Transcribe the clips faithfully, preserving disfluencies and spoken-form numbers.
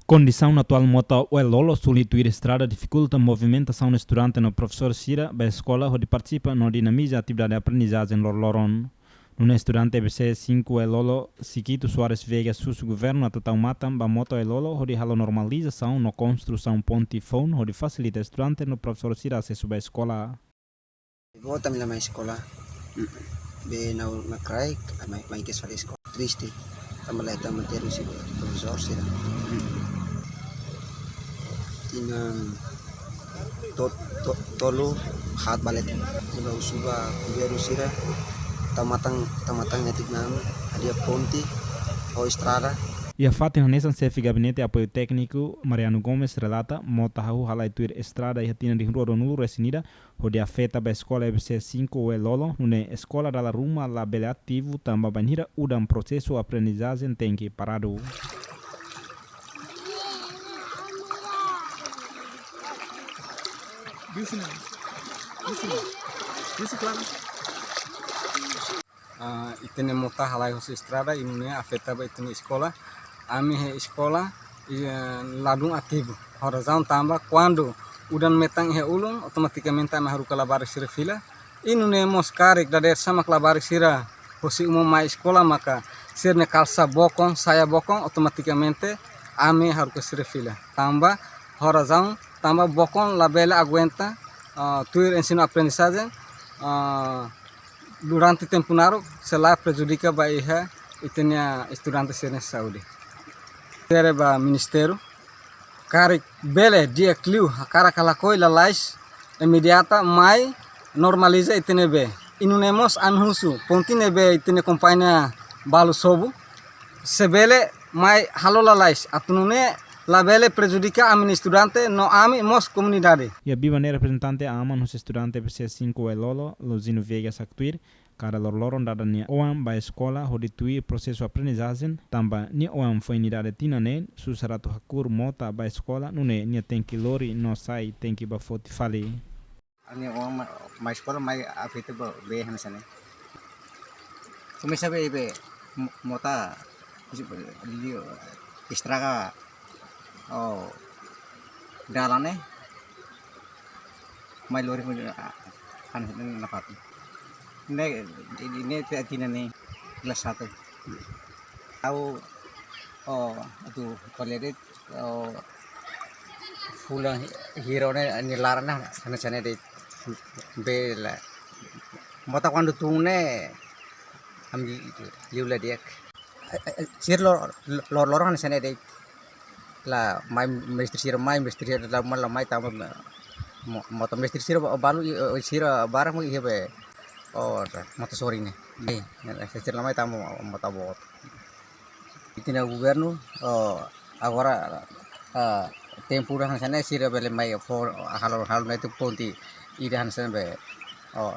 Kondisaun atuál mota Oe-Lolo suli tuir estrada difikulta movimentasaun estudante no profesór sira ba eskola hodi partisipa no dinamiza atividade aprendizajen loroloron. Nune'e estudante E B C cinco Oe-Lolo, Siquito Soares Veiga, husu governu atu tau matan ba mota Oe-Lolo hodi halo normalizasaun no konstrusaun ponte foun hodi fasilita estudante no profesór sira asesu ba eskola. Boot ami la mai eskola. Be nau na kraik, mai, mai ke fali eskola. Triste. Tanba la hetan materi husi profesór sira. Tinan to-, to-, tolu haat balet. Tinan husu ba governu sira. Tau matan, tau matan netik nan. Hadi'a ponte. Ho estrada. Iha fatin hanesan, xefe gabinete apoiu tékniku Mariano Gomes relata, mota hahú halai tuir estrada iha tinan rihun rua rua-nulu resin ida, hodi afeta ba eskola E B C cinco Oe-Lolo, nune'e eskola dala ruma labele ativu tanba bainhira udan prosesu aprendizajen tenke paradu. Ah, ita-nia mota halai husi estrada, i nune'e afeta ba ita-nia eskola. Ami iha eskola, i, eh, ladún ativu. Ho razaun tanba, kuandu udan metan iha ulun, automatikamente ami haruka labarik sira fila. I nune'e mós karik dadeer-saan mak labarik sira husi uma mai eskola maka sira-nia kalsa bokon, saia bokon, automatikamente ami haruka sira fila. Tanba, ho razaun tanba bokon labele aguenta, ah, tuir ensinu aprendizajen, ah, durante tempu naruk, sei la prejudika ba iha ita-nia estudante sira-nia saúde. Sira ba ministériu, karik bele di'ak liu, hakarak ka lakohi lalais, imediata mai normaliza ita-nia bee. I nune'e mós ami husu, ponte ne'ebé ita-nia kompañia balu sobu, se bele mai halo lalais, atu nune'e labele prejudika ami-nia estudante, no ami mós komunidade. Iha biban ne'e reprezentante aman husi estudante E B C cinco Oe-Lolo, Luzino Viegas haktuir, kada loroloron dada nia oan ba eskola hodi tuir prosesu aprendizajen, tanba nia oan foin idade tinan neen, susar atu hakur mota ba eskola, nune'e nia tenke lori no sai tenke ba foti fali. Ami oan ma-, mai eskola mai afeta ba bee hanesan ne'e. Komesa be, be mo-, mota, liu, estraga, oh, dalan ne'e. Mai lori pun, ah, hanesan ne'e nafatin. Ne'e, ne'e, ne'e tinan neen kelas satu. Ha'u, oh, atu ko'alia de'it, oh, fulan hi-, hira ne'e nia laran ne'e, hanesan ne'e de'it, bee la. Mota kuandu tun ne'e, ami liu la di'ak. Eh, eh, eh, sira lo-, lo-, loroloron hanesan ne'e de'it. La mai mestre sira mai, mestre sira la mai, la mai tanba mo-, mota mestre sira ba-, balu i, i, sira barak mai iha be. Oh, mota sorin ne'e. Mai, sira la mai tanba mota boot. Ita-nia governu, oh, agora, ah, tempu ida hanesan ne'e sira bele mai fó halo, halo ne'e tu ponte ida hanesan be, oh,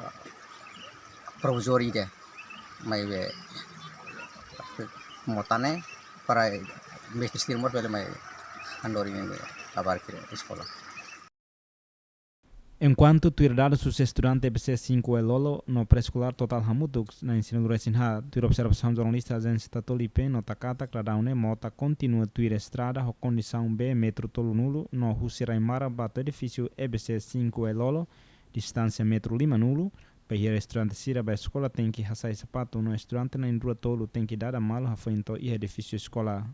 provizóriu ida. Mai be mota ne'e para mestre sira mós bele mai handori ne'e be labarik sira eskola. Enkuantu tuir dadus husi estudante E B C cinco Oe-Lolo no pré-eskolár totál hamutuk na'in-sanulu resin haat, tuir observasaun jornalista ajénsia Tatoli P, nota katak daudaun ne'e mota kontinua tuir estrada ho kondisaun bee metru tolunulu no husi rai-maran ba to'o edifísiu E B C cinco Oe-Lolo, distánsia metru limanulu, bainhira estudante sira ba eskola tenke hasai sapatu no estudante na'in-rua tolu tenke dada malu hafoin to'o iha edifísiu eskola.